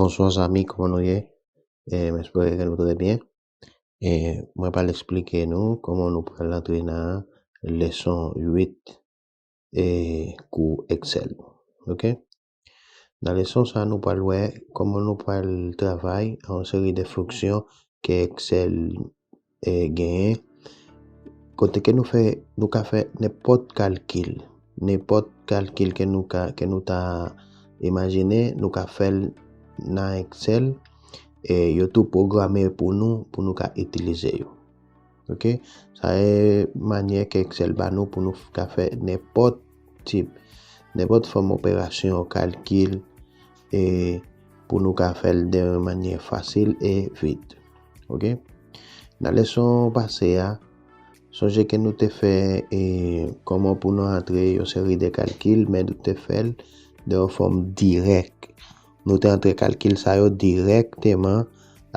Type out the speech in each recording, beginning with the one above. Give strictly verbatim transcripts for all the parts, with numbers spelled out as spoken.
Bonswa zanmi, kòman nou ye? E, m espere ke nou trè byen. E, mwen pral eksplike nou kòman nou pral antre nan leson uit e kou Excel. Ok? Nan leson sa, nou pral wè kòman nou pral travay yon seri de fonksyon ke Excel e, genyen, kote ke nou fè, nou ka fè nenpòt kalkil, nenpòt kalkil ke nou ka, ke nou ta imajine, nou ka fè l nan Excel, e yo tou pwograme pou nou, pou nou ka itilize yo. Ok? Sa e manyè ke Excel ba nou pou nou ka fè nenpòt tip, nenpòt fòm operasyon, kalkil, e pou nou ka fè l de manyè fasil e vit. Ok? Nan leson pase a, sonje ke nou te fè e, kòman pou nou antre yon seri de kalkil, men nou te fè l de yon fòm dirèk. Nou te antre kalkil sa yo dirèkteman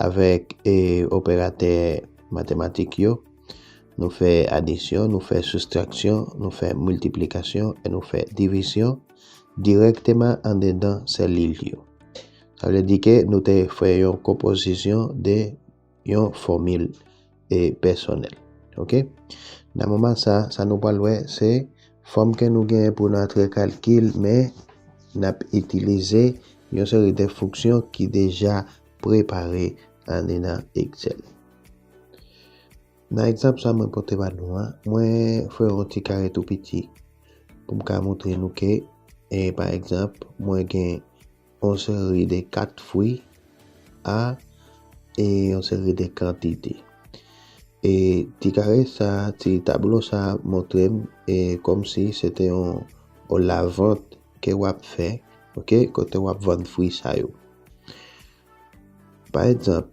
avèk e, operatè matematik yo. Nou fè adisyon, nou fè soustraksyon, nou fè miltiplikasyon e nou fè divizyon dirèkteman andedan selil yo. Sa vle di ke nou te fè yon konpozisyon de yon fòmil e pèsonèl. Ok? Nan moman sa, sa nou pral wè, se fòm ke nou genyen pou n antre kalkil, men n ap itilize yon seri de fonksyon ki deja prepare andedan Excel. Nan egzanp sa mwen pote ba nou an, mwen fè yon ti kare tou piti pou m ka montre nou ke, e, pa egzanp, mwen gen yon seri de kat fwi a e yon seri de kantite. E ti kare sa, ti tablo sa montre m e kòmsi se te yon, yon lavant ke w ap fè, ok, kote w ap vann fwi sa yo. Pa egzanp,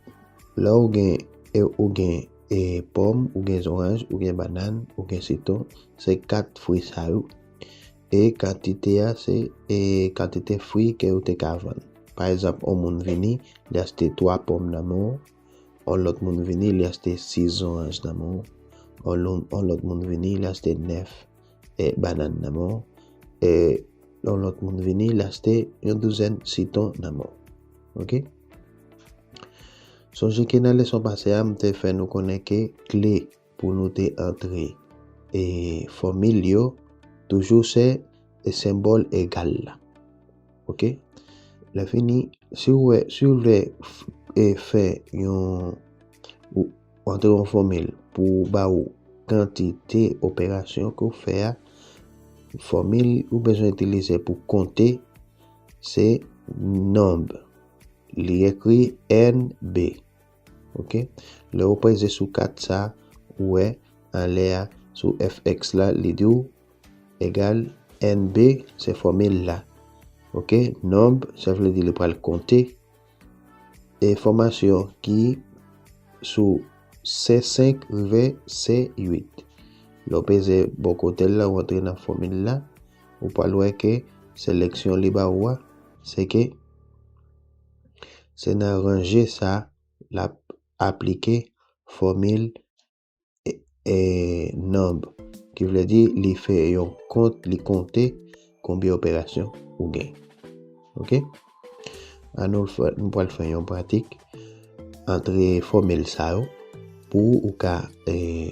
lè ou gen, e, ou gen e, pòm, ou gen zoranj, ou gen bannann, ou gen sitwon, se kat fwi sa yo. E kantite a, se e, kantite fwi ke ou te ka vann. Pa egzanp, yon moun vini, li achte twa pòm nan men w, yon lòt moun vini, li achte sis zoranj nan men w, yon lon- yon lòt moun vini, li achte nèf e, bannann nan men w, e yon lòt moun vini, li achte yon douzèn sitwon nan men w. Ok? Sonje ke nan leson pase a, m te fè nou konnen ke kle pou nou te antre e, fòmil yo, toujou se e, senbòl egal la. Ok? Lè fini, si w wè, si w vle f- e, fè yon, ou, ou antre yon fòmil pou ba ou kantite operasyon ke w fè a, fòmil ou bezwen itilize pou konte, se nonb. Li ekri N B. Ok? Lè ou peze sou kat sa, ou wè anlè a, sou F X la, li di w egal N B, se fòmil la. Ok? Nonb, sa vle di li pral konte enfòmasyon ki sou C senk rive C uit. Lè w peze bò kote l la, ou antre nan fòmil la, ou pral wè ke seleksyon li ba ou a, se ke se nan ranje sa l ap aplike fòmil e, e, nonb, ki vle di li fè yon kont, li konte konbyen operasyon ou gen. Ok? An nou fè, nou pral fè yon pratik antre fòmil sa yo pou ou ka e,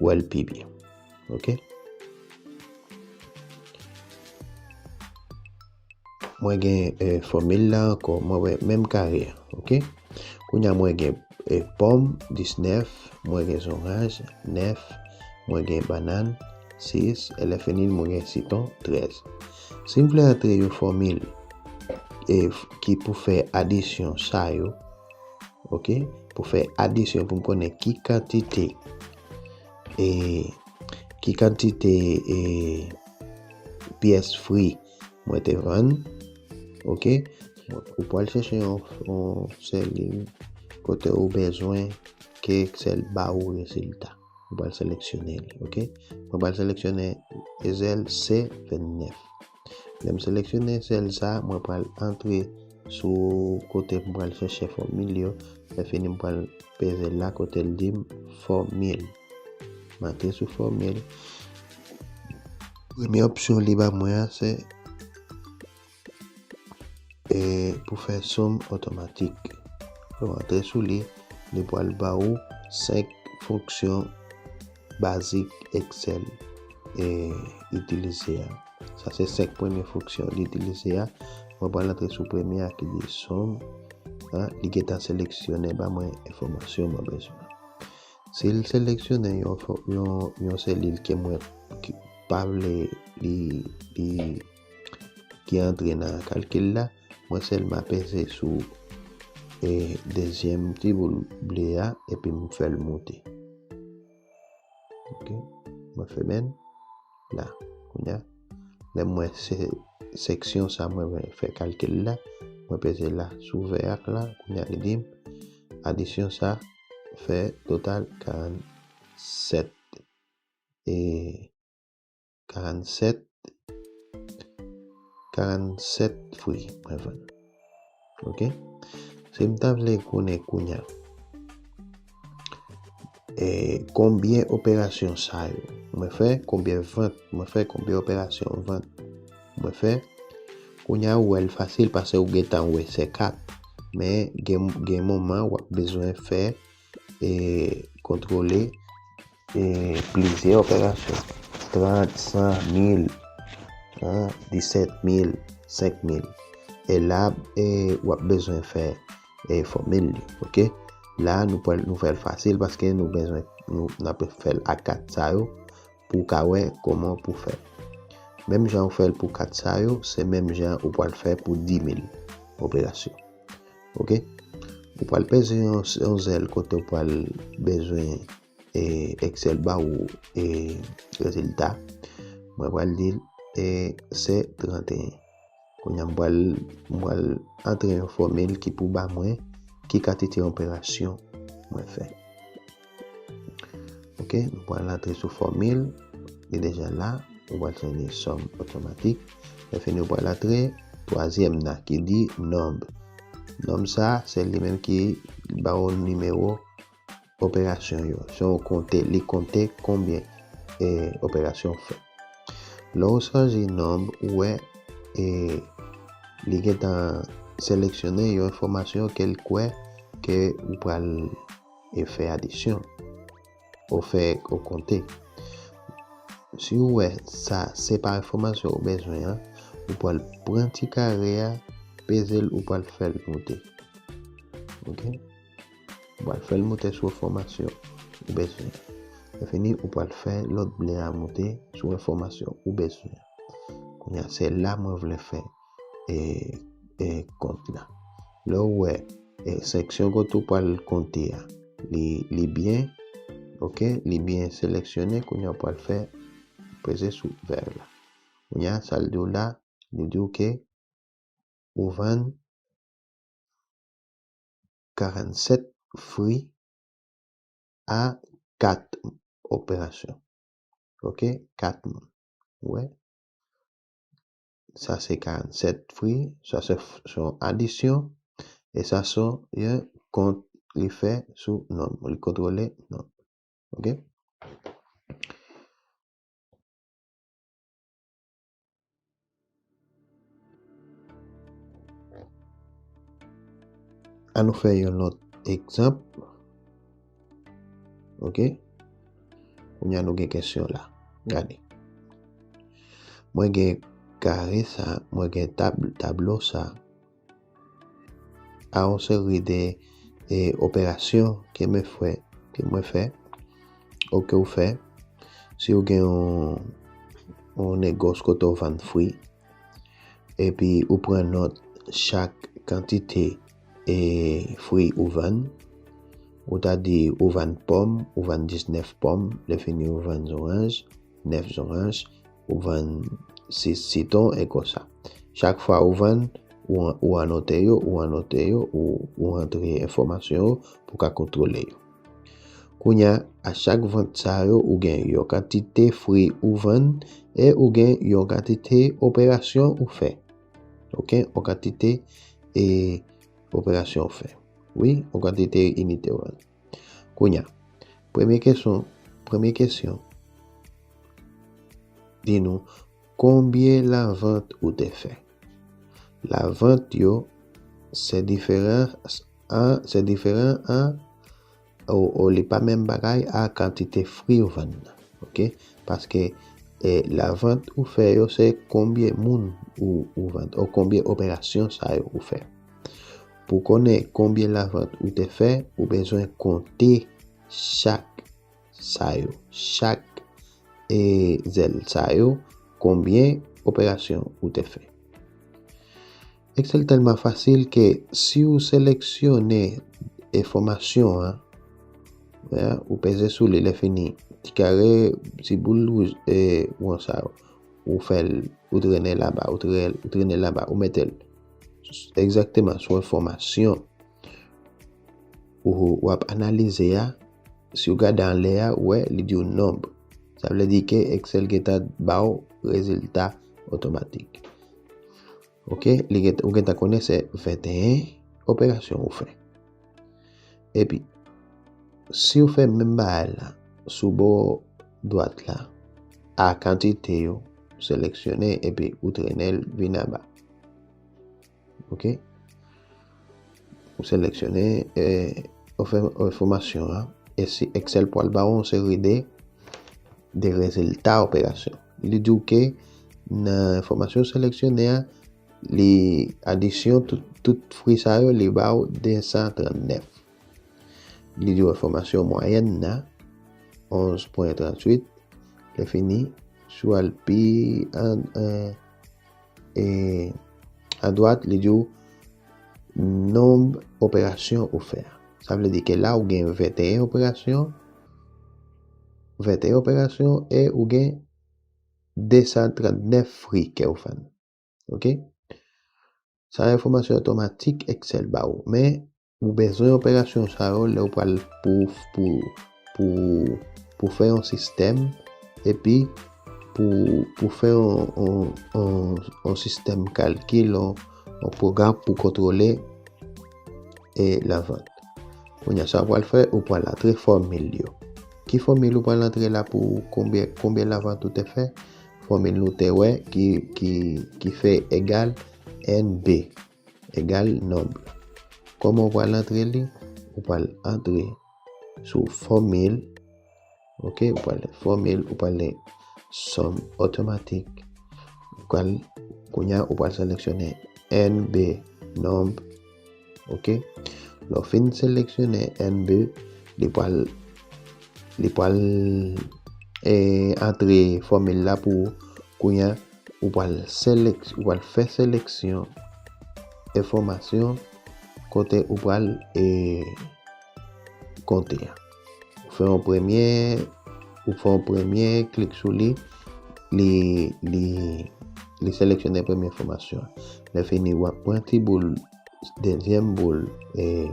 wè l pi byen. Ok? Mwen gen e, fòmil la ankò, mwen wè menm kare a. Ok? Kounye a mwen gen e, pòm, disnèf, mwen gen zoranj, nèf, mwen gen bannann, sis, e lè fini mwen gen sitwon, trèz. Si m vle antre yon fòmil e, f- ki pou fè adisyon sa yo, ok, pou fè adisyon, pou m konnen ki kantite e, ki kantite e, pyès fwi mwen te vann, ok, ou pral chèche yon, yon selil kote ou bezwen ke Excel ba ou rezilta. Ou pral seleksyone li, ok. Mwen pral seleksyone Excel C vennèf. Lè m seleksyone Excel sa, mwen pral antre sou kote m pral chèche fòmil yo. Lè fini, m pral peze la kote l di m fòmil. M antre sou fòmil. Premye opsyon li ba mwen an, se e pou fè sòm otomatik. Lè w antre sou li, li pral ba ou senk fonksyon bazik Excel e itilize a. Sa se senk premye fonksyon li itilize a. Mwen pral antre sou premye a ki di sòm. An, li gentan seleksyone ba mwen enfòmasyon mwen bezwen. Si l seleksyone yon, yon, yon selil ke mwen pa vle li, li ki antre nan kalkil la, mwen sèlman peze sou e dezyèm ti boul ble a epi m fè l moute. Ok, mwen fèmen la. Kounye a, lè mwen se seksyon sa mwen fè kalkil la, mwen peze la sou vè a la, kounye a li di m adisyon sa fè total karannsèt e karannsèt karannsèt fwi mwen vann. Ok? Si m ta vle konnen kounye a e konbyen operasyon sa yo mwen fè, konbyen vant mwen fè, konbyen operasyon vant mwen fè, kounye a ou wè l fasil paske ou gentan wè se kat. Men gen, gen moman w ap bezwen fè e kontwole e plizyè operasyon, trant, san, mil, an, disèt mil, senk mil. E la e w ap bezwen fè e fòmil li. Ok? La nou pral, nou fè l fasil paske nou bezwen, nou, n ap fè l ak kat sa yo pou w ka wè kòman pou fè l. Menm jan ou fè l pou kat sa yo, se menm jan ou pral fè pou dimil operasyon. Ok? Ou pral peze yon, yon zèl kote ou pral bezwen e Excel ba ou e rezilta. Mwen pral di l e se tranteyen. Kounye a m pral, m pral antre yon fòmil ki pou ba mwen ki kantite operasyon mwen fè. Ok, m pral antre sou fòmil, li deja la, ou pral chanje sòm otomatik. Lè fini, ou pral antre twazyèm nan ki di nonb. Nonb sa, se li menm ki ba ou nimewo operasyon yo. Se yon konte, li konte konbyen e operasyon w fè. Lè w chanje nonb, ou wè e li gentan seleksyone yon enfòmasyon ke l kwè ke ou pral e fè adisyon. Ou fè ou konte. Si ou wè sa se pa enfòmasyon ou bezwen an, ou pral pran ti kare a, peze l, ou pral fè l moute. Ok? Ou pral fè l moute sou enfòmasyon ou bezwen. Lè fini, ou pral fè lòt ble a moute sou enfòmasyon ou bezwen. Kounye a, se la mwen vle fè e, e kont la. Lè w wè e seksyon kote ou pral konte a, li, li byen, ok, li byen seleksyone, kounye a w pral fè peze sou vè la. Kounye a, sa l di w la, li di w ke ou vann karannsèt fwi a kat operasyon. Ok, kat moun. Ou wè? Sa se karannsèt fwi, sa se f-, se yon adisyon, e sa se yon kont li fè sou nonb, li kontwole nonb. Ok? An nou fè yon lòt egzanp. Ok? Kounye a nou gen kesyon la. Gade. Mwen gen kare sa, mwen gen tab-, tablo sa. A yon seri de e, operasyon ke mwen fè, ke mwen fè, ou ke w fè. Si w gen yon, yon negòs kote w vann fwi, epi ou pran nòt chak kantite e, fwi ou vann, ou ta di ou vann pòm, ou vann diznèf pòm, lè fini ou vann zoranj, nèf zoranj, ou vann sis sitwon, e konsa. Chak fwa ou vann, ou, an- ou anote yo, ou anote yo, ou, ou antre enfòmasyon yo pou w ka kontwole yo. Kounye a, a chak vant sa yo, ou gen yon kantite fwi ou vann e ou gen yon kantite operasyon ou fè. Ok? Yon kantite e operasyon ou fè. Wi, yon kantite inite ou vann. Kounye a, premye kesyon, premye kesyon, di nou, konbyen lavant ou te fè? Lavant yo, se diferan an, se diferan an, o, o, li pa menm bagay a kantite fwi ou vann nan. Oke? Paske, e, lavant ou fè yo, se konbyen moun ou, ou vann, o konbyen operasyon sa yo ou fè. Pou konnen konbyen lavant ou te fè, ou bezwen konte chak sa yo, chak, e, zèl sa yo, konbyen operasyon ou te fè. Excel tèlman fasil ke si w seleksyone enfòmasyon an, ya, ou peze sou li, lè fini, ti kare, ti boul wouj, e, won sa yo, ou fè l, ou trennen l anba, ou tre-, ou trennen l anba, ou mete l egzakteman sou enfòmasyon ou, w ap analize a. Si w gade anlè a, ou wè, li di w nonb. Sa vle di ke Excel gentan ba w rezilta otomatik. Oke, li gen, ou gentan konnen se venteyen operasyon ou fè. Epi, si w fè menm bagay la sou bò dwat la, a kantite yo, seleksyone epi ou trennen l vin anba. Oke? Ou seleksyone, e, ou fè enfòmasyon an, e si Excel pral ba w yon seri de, de rezilta operasyon. Li di w ke nan enfòmasyon seleksyone a, li adisyon tout, tout fwi sa yo, li ba w de san trannèf. Li di w enfòmasyon mwayèn nan, onz pwen tranntuit, lè fini, si w al pi an, an, e, adwat, li di w nonb operasyon ou fè a. Sa vle di ke la, ou gen venteyen operasyon, venteyen operasyon, e ou gen de san trannèf fwi ke ou vann. Oke? Sa enfòmasyon otomatik Excel ba ou. Men, ou bezwen operasyon sa yo lè ou pral pou, pou, pou, pou fè yon sistèm, epi pou, pou fè yon, yon, yon, yon sistèm kalkil, yon, yon pwogram pou kontwole, e, lavant. Kounye a, sa ou pral fè, ou pral antre fòmil yo. Ki fòmil ou pral antre la pou konbyen, konbyen lavant ou te fè? Fòmil nou te wè ki, ki, ki fè egal N B egal nonb. Kòman ou pral antre li? Ou pral antre sou fòmil. Oke, ou pral fòmil, ou pral sòm otomatik. Ou pral, kounye a, ou pral seleksyone N B nonb. Oke? Lè w fin seleksyone N B, li pral, li pral, e, antre fòmil la pou ou. Kounye a, ou pral selek-, ou pral fè seleksyon enfòmasyon kote ou pral, e, konte a. Ou fè yon premye, ou fè yon premye klik sou li, li, li, li seleksyone premye enfòmasyon an. Lè fini, w ap pran ti boul, dezyèm boul, e,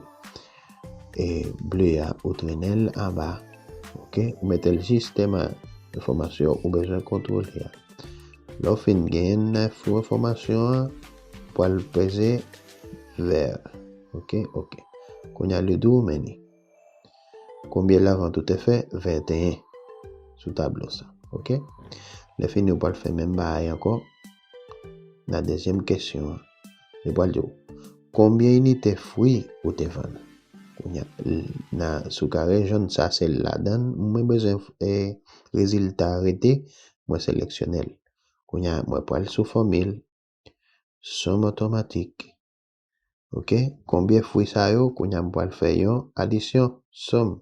e, ble a, ou trennen l anba. Oke? Ou mete l jistèman enfòmasyon ou bezwen kontwole a. Lè w fin genyen nan enfòmasyon an, ou pral peze vè. Oke, oke. Kounye a, li di w, men ni. Konbyen lavant ou te fè? Venteyen sou tablo sa. Oke? Lè fini, ou pral fè menm bagay ankò. Nan dezyèm kesyon an, li pral di w, konbyen inite fwi ou te vann? Kounye a, l-, nan, sou kare jòn sa, se ladan l mwen bezwen, e, rezilta rete, mwen seleksyone l. Kounye a, mwen pral sou fòmil, sòm otomatik. Oke? Konbyen fwi sa yo? Kounye a, m pral fè yon adisyon, sòm.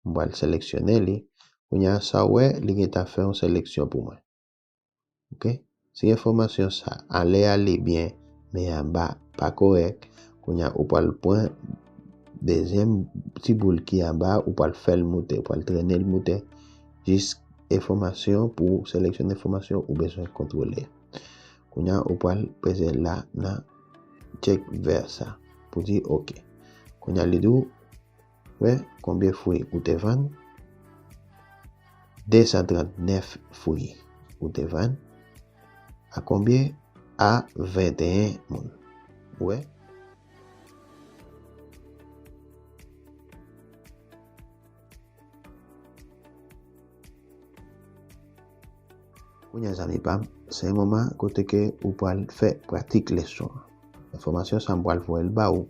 M pral seleksyone li. Kounye a, sa w wè, li gentan fè yon seleksyon pou mwen. Oke? Si enfòmasyon sa, anlè a li byen, men anba pa kòrèk, kounye a, ou pral pran dezyèm ti boul ki anba, ou pral fè l moute, ou pral trennen l moute, jis enfòmasyon pou seleksyone enfòmasyon ou bezwen kontwole. Kounye a, ou pral peze la nan tchèk vè sa pou di oke. Kounye a, li di w, wè, konbyen fwi ou te vann? De san trannèf fwi ou te vann. A konbyen? A venteyen moun. Ou wè? Kounye a, zanmi pa m, se yon moman kote ke ou pral fè pratik leson an. enfòmasyon sa m pral voye l ba ou.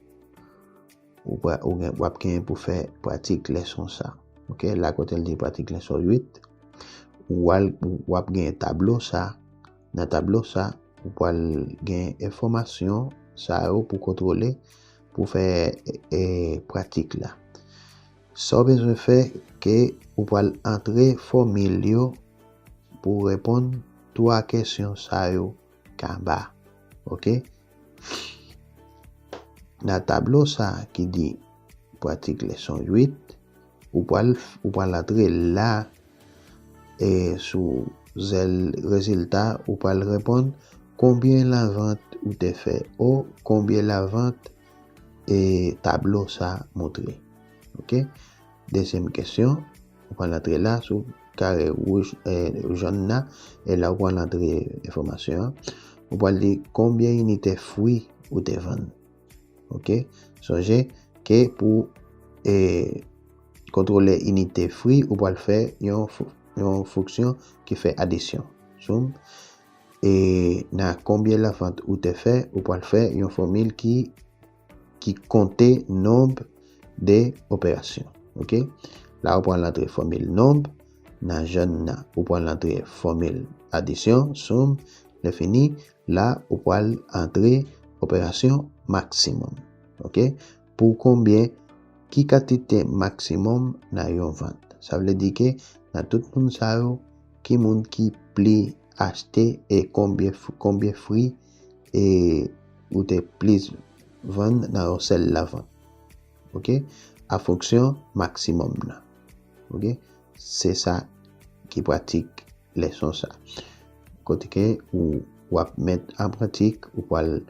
Ou, pra, ou, gen, w ap gen pou fè pratik lèson sa. Ok, la kote l di pratik lèson uit, ou al, w ap gen tablo sa. Nan tablo sa, ou pral gen enfòmasyon sa yo pou kontwole, pou fè e, pratik la. Sa w bezwen fè, ke ou pral antre fòmil yo pou reponn twa kesyon sa yo k anba. Ok? Nan tablo sa ki di pratik lèson uit, ou pral, ou pral antre la e sou zèl rezilta, ou pral reponn konbyen lavant ou te fè o konbyen lavant e tablo sa montre. Ok? Dezyèm kesyon, ou pral antre la sou kare wouj, e, jòn nan, e la ou pral antre enfòmasyon an. Ou pral di konbyen inite fwi ou te vann. Ok? Sonje ke pou e, kontwole inite fwi, ou pral fè yon, yon fonksyon ki fè adisyon. Soum, e nan konbyen lavant ou te fè, ou pral fè yon fòmil ki, ki konte nonb de operasyon. Ok? La, ou pral antre fòmil nonb, nan jòn nan, ou pral antre fòmil adisyon, soum, lè fini, la, ou pral antre operasyon maksimòm. Ok? Pou konbyen, ki kantite maksimòm nan yon vant? Sa vle di ke nan tout moun sa yo, ki moun ki pli achte e konbyen, konbyen fwi e ou te plis vann nan yon sèl lavant? Ok? A fonksyon maksimòm nan. Ok? Se sa ki pratik lèson sa. Kote ke ou, w ap met an pratik, ou pral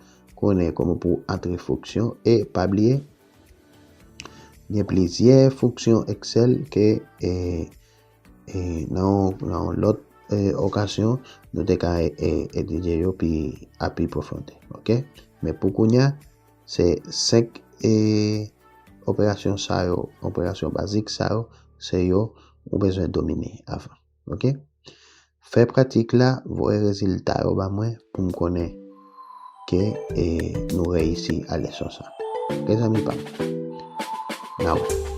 konnen kòman pou antre fonksyon. E pa bliye, gen plizyè fonksyon Excel ke e, e, nan, nan yon lòt e, okazyon, nou te ka e, etidye yo pi, a pi pwofondè. Ok? Men pou kounye a, se senk e, operasyon sa yo, operasyon bazik sa yo, se yo ou bezwen domine avan. Ok? Fè pratik la, voye rezilta yo ba mwen pou m konnen ke e, nou reyisi a lèson sa. Ok, zanmi pa m? N a wè.